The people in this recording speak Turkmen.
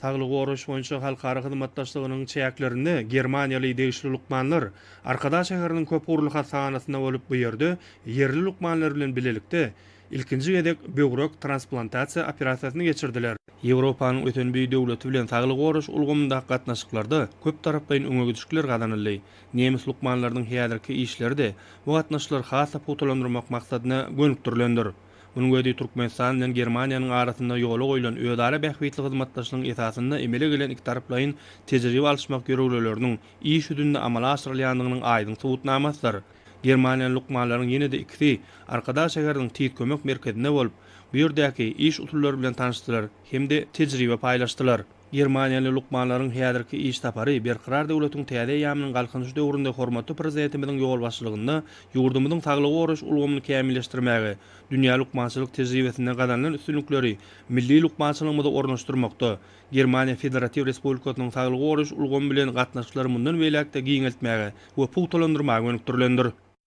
Saglygy goraýyş boýunça halkara hyzmatdaşlygynyň çäklerinde germaniýaly degişli lukmanlar Arkadag şäheriniň köpugurly hassahanasynda bolup, bu ýerde ýerli lukmanlar bilen bilelikde ilkinji gezek böwrek transplantasiýa operasiýasyny geçirdiler. Ýewropanyň ösen bir döwleti bilen saglygy goraýyş ulgamyndaky gatnaşyklarda köptaraplaýyn öňegidişlikler gazanyldy. Nemes lukmanlarynyň häzirki işleri-de bu gatnaşyklary has-da pugtalandyrmak maksadyna gönükdirilendir. Munuň özi Türkmenistan bilen Germaniýanyň arasynda ýola goýlan özara bähbitli hyzmatdaşlygyň esasynda emele gelen ikitaraplaýyn tejribe alyşmak ýörelgeleriniň iş ýüzünde amala aşyrylýandygynyň aýdyň subutnamasydyr. Germaniýaly lukmanlaryň ýene-de ikisi Arkadag şäheriniň Tiz kömek merkezinde bolup, bu ýerdäki iş usullary bilen tanyşdylar hem-de tejribe paýlaşdylar. Germaniýaly lukmanlaryň häzirki iş sapary Berkarar döwletiň täze eýýamynyň Galkynyşy döwründe hormatly Prezidentimiziň ýolbaşçylygynda ýurdumyzyň saglygy goraýyş ulgamyny kämilleşdirmäge, dünýä lukmançylyk tejribesinde gazanylan üstünlikleri milli lukmançylygymyza ornaşdyrmakda, Germaniýa Federatiw Respublikasynyň saglygy goraýyş ulgamy bilen gatnaşyklary mundan beýläk-de giňeltmäge we pugtalandyrmaga gönükdirilendir.